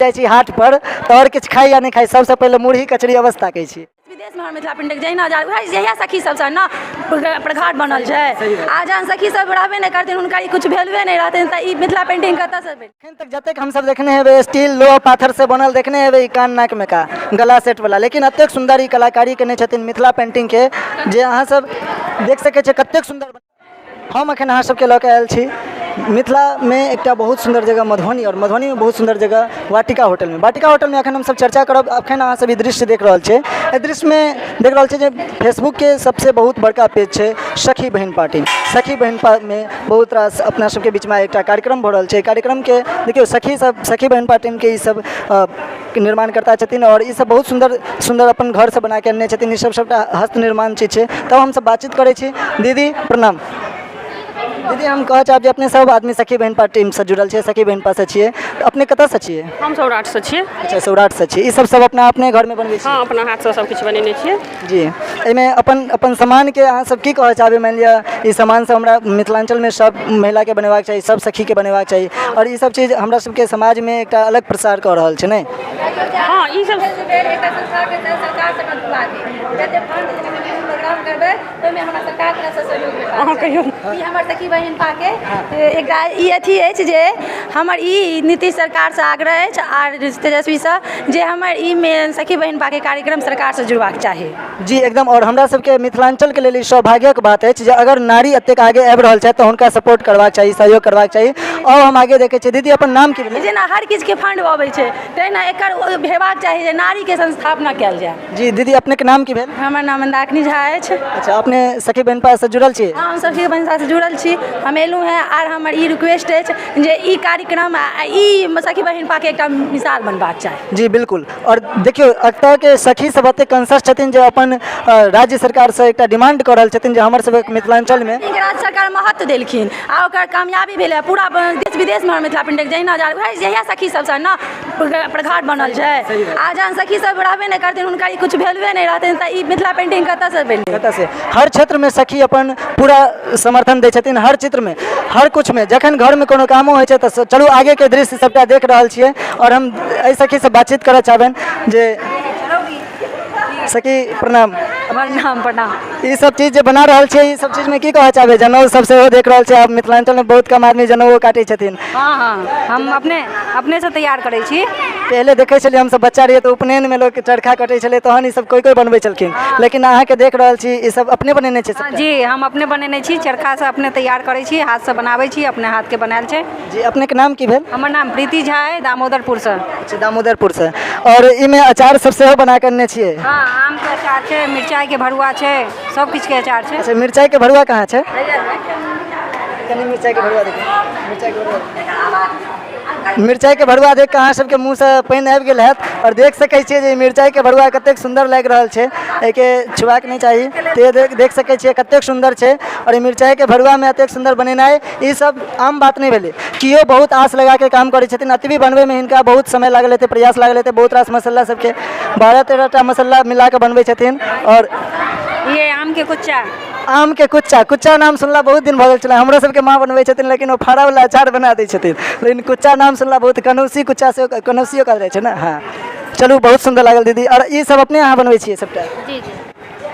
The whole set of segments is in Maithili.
जाइ छी हाट पर तऽ आओर किछु खाइ या नहि खाइ, सबसँ पहिले मुरही कचरी अवश्य ताकै छी। विदेशमे हमर मिथिला पेंटिंग जहिना जा वएह जहिया सखी सबसँ ने प्रघाट बनल छै, आ जहन सखी सब रहबे नहि करथिन, हुनका ई किछु भेलुए नहि रहतनि, तऽ ई मिथिला पेंटिंग कतऽसँ भेल? एखन तक जतेक हमसब देखने हेबै, स्टील लोहा पाथरसँ बनल देखने हेबै ई कान नाकमे का गला सेट वाला, लेकिन एतेक सुन्दर ई कलाकारी केने छथिन मिथिला पेंटिंगके जे अहाँ सब देख सकै छियै कतेक सुन्दर। हम एखन अहाँ सबके लऽ कऽ आयल छी मिथिलामे एकटा बहुत सुन्दर जगह मधुबनी, आओर मधुबनीमे बहुत सुन्दर जगह वाटिका होटलमे। वाटिका होटलमे एखन हमसब चर्चा करब। एखन अहाँ सब ई दृश्य देख रहल छियै, एहि दृश्यमे देख रहल छियै जे फेसबुकके सबसँ बहुत बड़का पेज छै सखी बहिन पार्टी। सखी बहिन पार्टीमे बहुत रास अपना सबके बीचमे एकटा कार्यक्रम भऽ रहल छै। कार्यक्रमके देखियौ, सखी सब सखी बहिन पार्टीके ई सब निर्माणकर्ता छथिन आओर ई सब बहुत सुन्दर सुन्दर अपन घरसँ बनाके अनने छथिन। ई सब सबटा हस्त निर्माण चीज छै। तब हमसब बातचीत करै छी। दीदी प्रणाम। दीदी, हम कहऽ चाहब जे अपने सब आदमी सखी बहिनपा टीमसँ जुड़ल छियै, सखी बहिनपासँ छियै, अपने कतऽसँ छियै? हम सौराठसँ छियै। अच्छा, सौराठसँ छियै। ई सब सब अपना अपने घरमे बनबै छियै? हँ, अपना हाथसँ सब किछु बनेने छियै। जी, एहिमे अपन अपन सामानके अहाँ सब की कहऽ चाहबै? मानि लिअ ई सामान सब हमरा मिथिलाञ्चलमे सब महिलाके बनेबाक चाही, सब सखीके बनेबाक चाही, आओर ई सब चीज हमरा सबके समाजमे एकटा अलग प्रसार कऽ रहल छै, नहि? हँ, ई सब एकटा संस्थाके तहत सरकारसँ जते फंड प्रोग्राम करबै, ओहिमे हमरा सरकार तरफसँ सहयोग भेटत। अहाँ कहियौ। ई हमर सखी बहिनपाके एकटा ई अथी अछि जे हमर ई नीतीश सरकारसँ आग्रह अछि आर तेजस्वीसँ जे हमर ई सखी बहिनपाके कार्यक्रम सरकारसँ जुड़बाक चाही। जी एकदम, आओर हमरा सबके मिथिलाञ्चलके लेल ई सौभाग्यक बात अछि जे अगर नारी एतेक आगे आबि रहल छथि तऽ हुनका सपोर्ट करबाक चाही, सहयोग करबाक चाही। आओर हम आगे देखै छियै। दीदी, अपन नाम की भेलै? जेना हर किछुके फंड अबै छै, तहिना एकर हेबाक चाही जे नारीके संस्थापना कयल जाय। जी दीदी, अपनेके नाम की भेल? हमर नाम मन्दाकिनी झा अछि। अच्छा, अपने सखी बहिनपासँ जुड़ल छी? हँ, हम सखी बहिनपासँ जुड़ल छी। हम एलहुँ हेँ आर हमर ई रिक्वेस्ट अछि जे ई कार्यक्रम आ ई सखी बहिनपाके एकटा मिसाल बनबाक चाही। जी बिल्कुल, आओर देखियौ एतयके सखी सब एतेक कंसस छथिन जे अपन राज्य सरकारसँ एकटा डिमांड कऽ रहल छथिन जे हमर सबके मिथिलाञ्चलमे राज्य सरकार महत्व देलखिन आ ओकर कामयाबी भेलै। पूरा देश विदेशमे हमर मिथिला पेंटिंग जहिना जा वएह जहिया सखी सबसँ ने प्रघाट बनल छै, आ जहन सखी सब रहबे नहि करथिन, हुनका ई किछु भेलुए नहि रहतनि, तऽ ई मिथिला पेंटिंग कतऽसँ भेलै? कतऽसँ? हर क्षेत्रमे सखी अपन पूरा समर्थन दै छथिन, हर चित्रमे, हर किछुमे। जखन घरमे कोनो कामो होइ छै तऽ चलू आगेके दृश्य सबटा देख रहल छियै। आओर हम एहि सखीसँ बातचीत करऽ चाहबनि जे सखी प्रणाम। प्रणाम प्रणाम। ई सब चीज जे बना रहल छियै, ई सब चीजमे की कहऽ चाहबै? जनउ सब सेहो देख रहल छै। आब मिथिलाञ्चलमे बहुत कम आदमी जनउओ काटै छथिन। हँ हँ, हम अपने अपनेसँ तैयार करै छी। पहिले देखै छलियै, हमसब बच्चा रहियै तऽ उपनयनमे लोक चरखा कटै छलै, तहन ई सब कोइ कोइ बनबै छलखिन, लेकिन अहाँके देख रहल छी ई सब अपने बनेने छियै सबटा? जी, हम अपने बनेने छी। चरखासँ अपने तैयार करै छी, हाथसँ बनाबै छी, अपने हाथके बनायल छै। जी, अपनेके नाम की भेल? हमर नाम प्रीति झा अइ, दामोदरपुरसँ। अच्छा, दामोदरपुरसँ। आओर एहिमे अचार सब सेहो बना कऽ अनने छियै? हँ, आमके अचार छै, मिरचाइके भरुआ छै, सब किछुके अचार छै। अच्छा, मिरचाइके भरुआ कहाँ छै? कनि मिरचाइके भरुआ देखियौ। मिरचाइके भरुआ, मिरचाइके भरुआ देख कऽ अहाँ सबके मुँहसँ पानि आबि गेल हैत। आओर देख सकै छियै जे मिरचाइके भरुआ कतेक सुन्दर लागि रहल छै। एहिके छुबाक नहि चाही। ते देख सकै छियै कतेक सुन्दर छै। आओर ई मिरचाइके भरुआमे एतेक सुन्दर बनेनाइ ई सब आम बात नहि भेलै। केओ बहुत आस लगाके काम करै छथिन। एतबी बनबैमे हिनका बहुत समय लागल हेतै, प्रयास लागल हेतै। बहुत रास मसाला सबके 12-13 टा मसाला मिलाके बनबै छथिन। आओर ये आमके कुच्चा। आमके कुच्चा। कुच्चा नाम सुनला बहुत दिन भऽ गेल छलै। हमरो सबके माँ बनबै छथिन, लेकिन ओ फाड़ावला अचार बना दै छथिन, लेकिन कुच्चा नाम सुनला बहुत। कनौसी कुच्चा से कनौसियो कहल जाइ छै ने? हँ, चलू, बहुत सुन्दर लागल दीदी। आओर ई सब अपने अहाँ बनबै छियै सबटा? जी जी।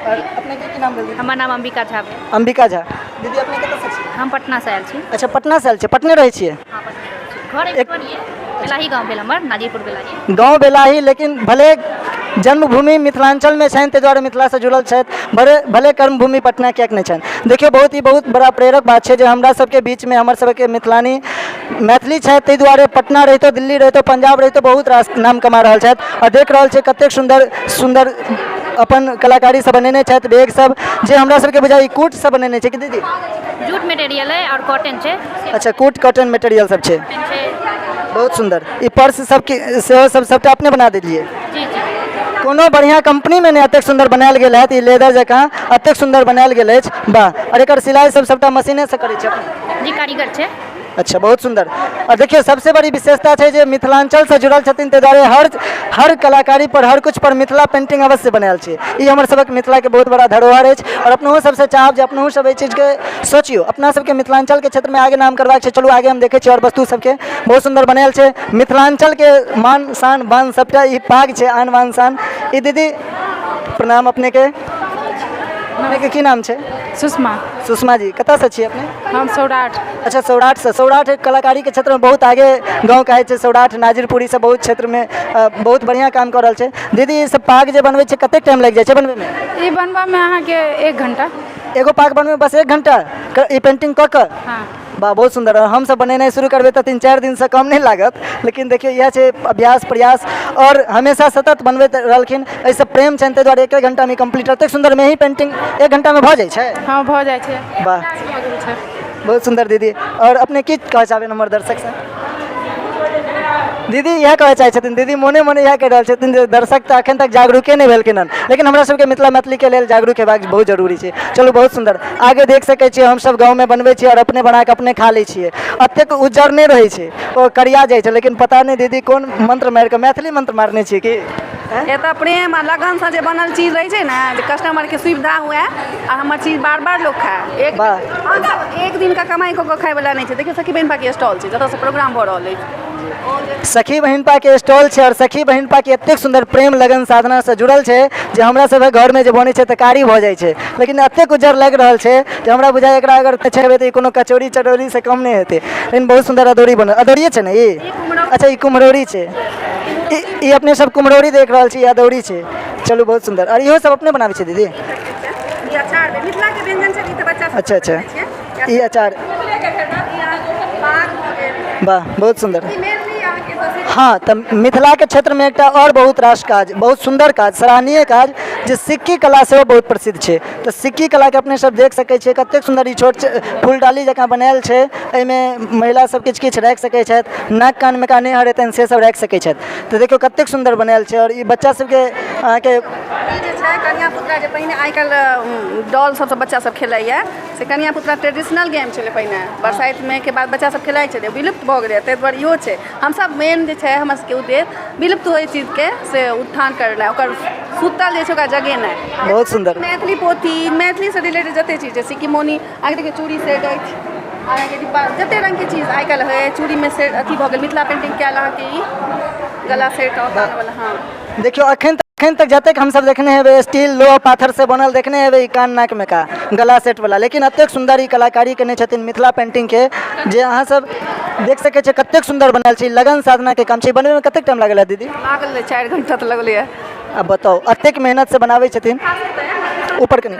आओर अपनेके की नाम भेल दीदी? हमर नाम अम्बिका झा भेल। अम्बिका झा। दीदी, अपने कतऽसँ छियै? हम पटनासँ आयल छी। अच्छा, पटनासँ आयल छियै। पटने रहै छियै? हँ, पटने रहै छी। घर मधुबनी बेलाही गाँव भेल हमर, नाजीपुर बेलाही गाँव बेलाही, लेकिन भले जन्मभूमि मिथिलाञ्चलमे छनि ताहि दुआरे मिथिलासँ जुड़ल छथि, भले भले कर्मभूमि पटना किएक नहि छनि। देखियौ, बहुत ही बहुत बड़ा प्रेरक बात छै जे हमरा सबके बीचमे हमर सबके मिथिलानी मैथिली छथि, ताहि दुआरे पटना रहितो, दिल्ली रहितो, पंजाब रहितो बहुत रास नाम कमा रहल छथि। आओर देख रहल छियै कतेक सुन्दर सुन्दर अपन कलाकारीसँ बनेने छथि बैग सब, जे हमरा सबके बुझाइ कूटसँ बनेने छै कि दीदी? जूट मटेरियल है और कॉटन छै। अच्छा, कूट कॉटन मटेरियल सब छै। कॉटन छै। बहुत सुन्दर। ई पर्स सब के सेहो सब सबटा अपने बना देलियै? जी जी। कोनो बढ़िआँ कम्पनीमे नहि एतेक सुन्दर बनायल गेल हैत। ई लेदर जकाँ एतेक सुन्दर बनायल गेल अछि, वाह। आओर एकर सिलाइ सब सबटा मशीनेसँ करै छै अपने? जी, कारीगर छै। अच्छा, बहुत सुन्दर। आओर देखियौ, सबसे बड़ी विशेषता छै जे मिथिलाञ्चलसँ जुड़ल छथिन, ताहि दुआरे हर हर कलाकारी पर, हर कुछ पर मिथिला पेंटिंग अवश्य बनायल छै। ई हमर सबक मिथिलाके बहुत बड़ा धरोहर अछि। आओर अपनहु सबसँ चाहब जे अपनहु सब एहि चीजके सोचियौ, अपना सबके मिथिलाञ्चलके क्षेत्रमे आगे नाम करबाक छै। चलू, आगे हम देखै छियै आओर वस्तु सबके। बहुत सुन्दर बनायल छै। मिथिलाञ्चलके मान शान बान सबटा ई पाग छै, आन बान शान। ई दीदी, प्रणाम। अपनेके अपनेके की नाम छै? सुषमा। सुषमा जी, कतऽसँ छियै अपने? हम सौराठ। अच्छा, सौराठसँ। सौराठ कलाकारीके क्षेत्रमे बहुत आगे गाँव कहै छै। सौराठ, नाजिरपुरी सब बहुत क्षेत्रमे बहुत बढ़िआँ काम कऽ रहल छै। दीदी, ई सब पाग जे बनबै छै, कतेक टाइम लागि जाइ छै बनबैमे? ई बनबऽमे अहाँके 1 घंटा। एगो पाग बनबैमे बस 1 घंटा, ई पेंटिंग कऽ कऽ? हँ। वाह, बहुत सुन्दर। हमसब बनेनाइ शुरू करबै तऽ 3-4 दिनसँ कम नहि लागत। लेकिन देखियौ, इएह छै अभ्यास, प्रयास आओर हमेशा सतत बनबैत रहलखिन। एहिसँ प्रेम छनि, ताहि दुआरे 1 घंटामे कम्प्लीट। एतेक सुन्दर मेही पेंटिंग 1 घंटामे भऽ जाइ छै? हँ, भऽ जाइ छै। वाह, बहुत सुन्दर दीदी। आओर अपने की कहऽ चाहबै हमर दर्शकसँ? दीदी इएह कहऽ चाहै छथिन, दीदी मोने मोने इएह कहि रहल छथिन जे दर्शक तऽ एखन तक जागरूके नहि भेलखिन हन, लेकिन हमरा सबके मिथिला मैथिलीके लेल जागरूक हेबाक बहुत जरूरी छै। चलू, बहुत सुन्दर। आगे देख सकै छियै, हमसब गाँवमे बनबै छियै आओर अपने बनाकऽ अपने खा लै छियै। एतेक उज्जर नहि रहै छै, ओ करिया जाइ छै। लेकिन पता नहि दीदी कोन मन्त्र मारि कऽ, मैथिली मन्त्र मारने छियै की? एतऽ प्रेम आ लगनसँ जे बनल चीज रहै छै ने, जे कस्टमरके सुविधा हुए आ हमर चीज बार बार लोक खाए। एक हमसब एक दिनका कमाइ कऽ कऽ खायवला नहि छै। देखियौ, सखी बहिनपाके स्टॉल छै, जतऽसँ प्रोग्राम भऽ रहल अछि। सखी बहिनपाके स्टॉल छै आओर सखी बहिनपाके एतेक सुन्दर प्रेम लगन साधनासँ जुड़ल छै जे हमरा सभक घरमे जे बनै छै तऽ कारी भऽ जाइ छै, लेकिन एतेक उज्जर लागि रहल छै जे हमरा बुझाइ एकरा अगर छेबै तऽ ई कोनो कचौड़ी चटौरीसँ कम नहि हेतै। लेकिन बहुत सुन्दर अदौरी बनल। अदौरिए छै ने ई? अच्छा, ई कुम्हरौरी छै। ई अपने सब कुम्हरौरी देख रहल छी, अदौरी छै। चलू, बहुत सुन्दर। आओर इहो सब अपने बनाबै छै दीदी? अच्छा अच्छा, ई अचार। वाह, बहुत सुन्दर। हँ, तऽ मिथिलाके क्षेत्रमे एकटा आओर बहुत रास काज, बहुत सुन्दर काज, सराहनीय काज जे सिक्की कला सेहो बहुत प्रसिद्ध छै। तऽ सिक्की कलाके अपने सब देख सकै छियै, कतेक सुन्दर ई छोट फूल डाली जकाँ बनायल छै। एहिमे महिला सब किछु किछु राखि सकै छथि, नाक कानमे का नहि हरेतनि से सब राखि सकै छथि। तऽ देखियौ, कतेक सुन्दर बनायल छै। आओर ई बच्चा सबके अहाँके ई जे छै कनिया पुतरा, जे पहिने आइ काल्हि डॉल सबसँ बच्चा सब खेलाइए, से कनिया पुतरा ट्रेडिशनल गेम छलै। पहिने बरसाइतमे के बाद बच्चा सब खेलाइ छलै। विलुप्त भऽ गेलै, ताहि दुआरे इहो छै। हमसब मेन जे छै, हमर सबके उद्देश्य विलुप्त होइ चीजके से उत्थान करनाइ, ओकर सुतल जे छै ओकरा जगेनाइ। बहुत सुन्दर। मैथिली पोथी, मैथिलीसँ रिलेटेड जते चीज छै, सिक्की मौनी, अहाँके देखियौ चूड़ी सेट अछि, अहाँके डिब्बा, जते रङ्गके चीज आइ काल्हि होइ, चूड़ीमे से अथी भऽ गेल, मिथिला पेन्टिंग कयल अहाँके ई गला सेट आओर कानवला। हँ, देखियौ, अखन तक जतेक हमसब देखने हेबै, स्टील लोहा पाथरसँ बनल देखने हेबै ई कान नाकमे का गला सेटवला, लेकिन एतेक सुन्दर ई कलाकारी केने छथिन मिथिला पेंटिंगके जे अहाँ सब देख सकै छियै, कतेक सुन्दर बनायल छै। लगन साधनाके काम छै। बनबैमे कतेक टाइम लागल है दीदी? लागल 4 घंटा तऽ लगलैए। आब बताउ, एतेक मेहनतसँ बनाबै छथिन। ऊपर कनि।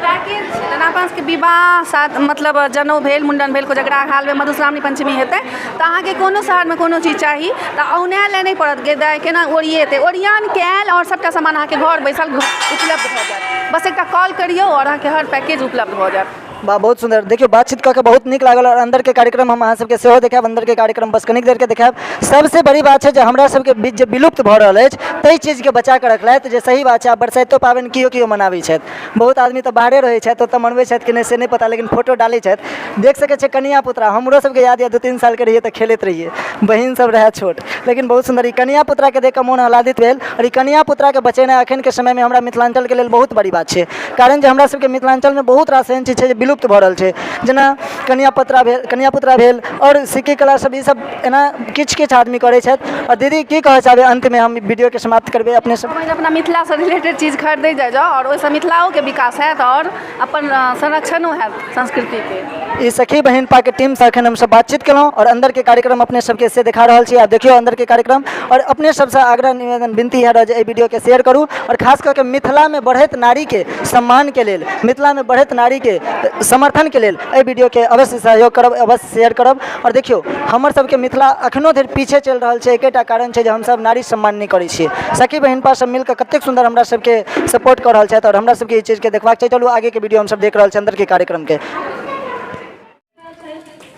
पैकेज छै, जेना अपन सबके विवाह साथ, मतलब जनउ भेल, मुण्डन भेल, कोजगरा हालमे मधुश्रावणी पञ्चमी हेतै, तऽ अहाँके कोनो शहरमे कोनो चीज चाही तऽ औनाए लए नहि पड़त गे दाइ, केना ओरिएतै। ओरियान कयल आओर सभटा सामान अहाँके घर बैसल उपलब्ध भऽ जायत। बस एकटा कॉल करियौ आओर अहाँके हर पैकेज उपलब्ध भऽ जायत। वाह, बहुत सुन्दर। देखियौ, बातचीत कऽ के बहुत नीक लागल। आओर अन्दरके कार्यक्रम हम अहाँ सबके सेहो देखायब। अन्दरके कार्यक्रम बस कनिक देरके देखायब। सबसे बड़ी बात छै जे हमरा सबके बीच जे विलुप्त भऽ रहल अछि, ताहि चीजके बचा कऽ रखलथि, जे सही बात छै। आब बरसाइतो पाबनि केओ केओ मनाबै छथि। बहुत आदमी तऽ बाहरे रहै छथि, ओतऽ मनबै छथि कि नहि से नहि पता, लेकिन फोटो डालै छथि। देख सकै छियै कनिया पुतरा। हमरो सबके याद यऽ, 2-3 सालके रहियै तऽ खेलैत रहियै, बहिन सब रहए छोट। लेकिन बहुत सुन्दर ई कनिया पुतराके देख कऽ मोन आह्लादित भेल। आओर ई कनिया पुतराके बचेनाइ अखनके समयमे हमरा मिथिलाञ्चलके लेल बहुत बड़ी बात छै, कारण जे हमरा सबके मिथिलाञ्चलमे बहुत रास एहन चीज छै जे विलुप्त भऽ रहल छै, जेना कनिया पतरा भेल, कनिया पुतरा भेल आओर सिक्की कला सब। ई सब एना किछु किछु आदमी करै छथि। आओर दीदी, की कहऽ चाहबै? अन्तमे हम वीडियोके समाप्त करबै अपने सब। अपना मिथिलासँ रिलेटेड चीज खरीदै जाइ जाउ आओर ओहिसँ मिथिलाओके विकास हैत आओर अपन संरक्षणो हैत संस्कृतिके। ई सखी बहिनपाके टीमसँ एखन हमसब बातचीत केलहुँ आओर अन्दरके कार्यक्रम अपने सबके से देखा रहल छी। आब देखियौ अन्दरके कार्यक्रम। आओर अपने सबसँ आग्रह, निवेदन, विनती इएह रहत जे एहि वीडियोके शेयर करू आओर खास कऽ के मिथिलामे बढ़ैत नारीके सम्मानके लेल, मिथिलामे बढ़ैत नारीके समर्थनके लेल एहि वीडियोके अवश्य सहयोग करब, अवश्य शेयर करब। आओर देखियौ, हमर सबके मिथिला अखनो धरि पीछे चलि रहल छै, एकेटा कारण छै जे हमसब नारी सम्मान नहि करै छियै। सखी बहिनपा सब मिलकऽ कतेक सुन्दर हमरा सबके सपोर्ट कऽ रहल छथि आओर हमरा सबके ई चीजके देखबाक चाही। चलू, आगेके वीडियो हमसब देख रहल छी अन्दरके कार्यक्रमके।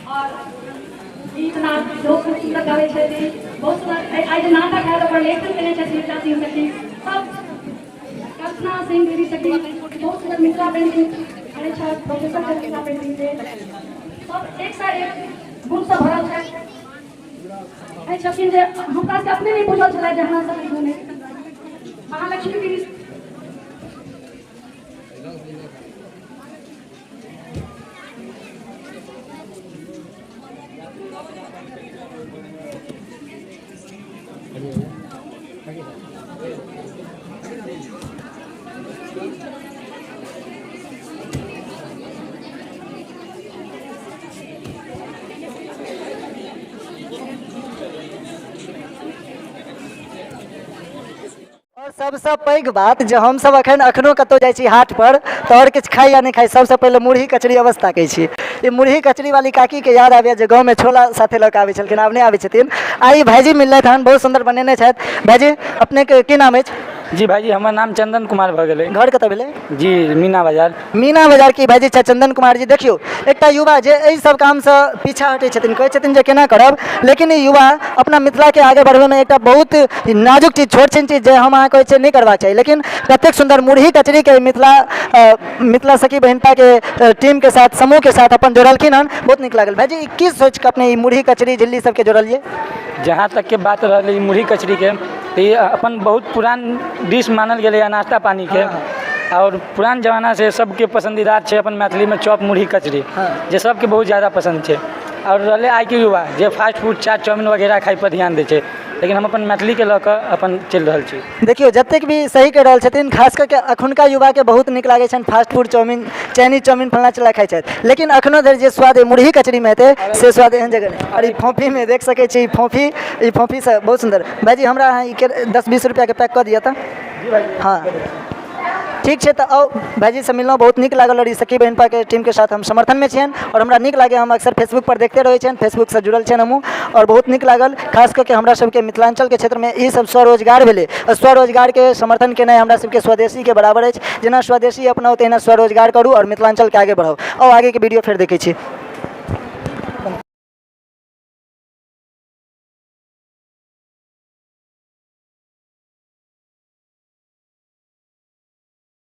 और गीत नाद लोक खूब सुन्दर गाबै छथिन, बहुत सुन्दर। आइ जे नाटक है ओकर लेखन केने छथिन मिथिला सिंह सखी सब। कल्पना सिंह दीदी सखी बहुत सुन्दर मिथिला पेंटिंग करै छथि, प्रोफेसर छथि मिथिला पेंटिंग के। सब एक सँ एक। गुणसँ भरल छथि। एहि छथिन जे हमरा सबके अपने नहि बुझल छलै जे हमरा सब ई गुण अछि। महालक्ष्मी दीदी आओर सबसँ पैघ बात जे हमसब अखन अखनो कतौ जाइ छी हाट पर तऽ आओर किछु खाइ या नहि खाइ, सबसँ पहिले मुरही कचरी अवश्य ताकै छी। ई मुरही कचरी वाली काकीके याद आबैए जे गाँवमे छोला साथे लऽ कऽ आबै छलखिन, आब नहि आबै छथिन। आ ई भाइजी मिललथि हन, बहुत सुन्दर बनेने छथि। भाइजी, अपनेके की नाम अछि? जी भाइजी, हमर नाम चंदन कुमार भऽ गेलै। घर कतऽ भेलै? जी मीना बाजार। मीना बाजार के भाइजी छथि चंदन कुमार जी। देखियौ, एकटा युवा जे एहि सब कामसँ पीछा हटै छथिन, कहै छथिन जे केना करब, लेकिन ई युवा अपना मिथिलाके आगे बढ़बैमे एकटा बहुत नाजुक चीज, छोट छिन चीज जे हम अहाँ कहै छियै नहि करबाक चाही, लेकिन कतेक सुन्दर मुरही कचरीके मिथिला सखी बहिनपाके टीमके साथ, समूहके साथ अपन जोड़लखिन हन, बहुत नीक लागल। भाइजी, ई की सोचिके अपने ई मुरही कचरी झिल्ली सबके जोड़लियै? जहाँ तकके बात रहलै मुरही कचरीके, तऽ ई अपन बहुत पुरान डिश मानल गेलैए नाश्ता पानीके, आओर पुरान जमानासँ सबके पसन्दीदा छै अपन मैथिलीमे चॉप मुरही कचरी, जे सबके बहुत ज्यादा पसन्द छै। आओर रहलै आइके युवा जे फास्ट फूड चाट चाउमिन वगैरह खाइपर ध्यान दै छै, लेकिन हम अपन मैथिलीके लऽ कऽ अपन चलि रहल छी। देखियौ, जतेक भी सही कहि रहल छथिन, खास कऽ के अखुनका युवाके बहुत नीक लागै छनि fast food, chowmein, Chinese chowmein फल्लाँ चिल्लाँ खाइ छथि, लेकिन अखनो धरि जे स्वाद एहि मुरही कचरीमे हेतै से स्वाद एहन जगह नहि। आओर ई फोफीमे देख सकै छी, ई फोफीसँ बहुत सुन्दर। भाइजी, हमरा अहाँ ई 10-20 रुपैआके पैक कऽ दिअ तऽ। हँ, ठीक छै। तऽ आउ, भाइजीसँ मिललहुँ, बहुत नीक लागल। आओर ई सखी बहिनपाके टीमके साथ हम समर्थनमे छियनि आओर हमरा नीक लागैए। हम अक्सर फेसबुकपर देखते रहै छियनि, फेसबुकसँ जुड़ल छियनि हमहूँ, आओर बहुत नीक लागल। खास कऽ के हमरा सबके मिथिलाञ्चलके क्षेत्रमे ई सब स्वरोजगार भेलै, आओर स्वरोजगारके समर्थन केनाइ हमरा सबके स्वदेशीके बराबर अछि। जेना स्वदेशी अपनाउ, तहिना स्वरोजगार करू आओर मिथिलाञ्चलके आगे बढ़ाउ। आउ, आगेके वीडियो फेर देखै छी।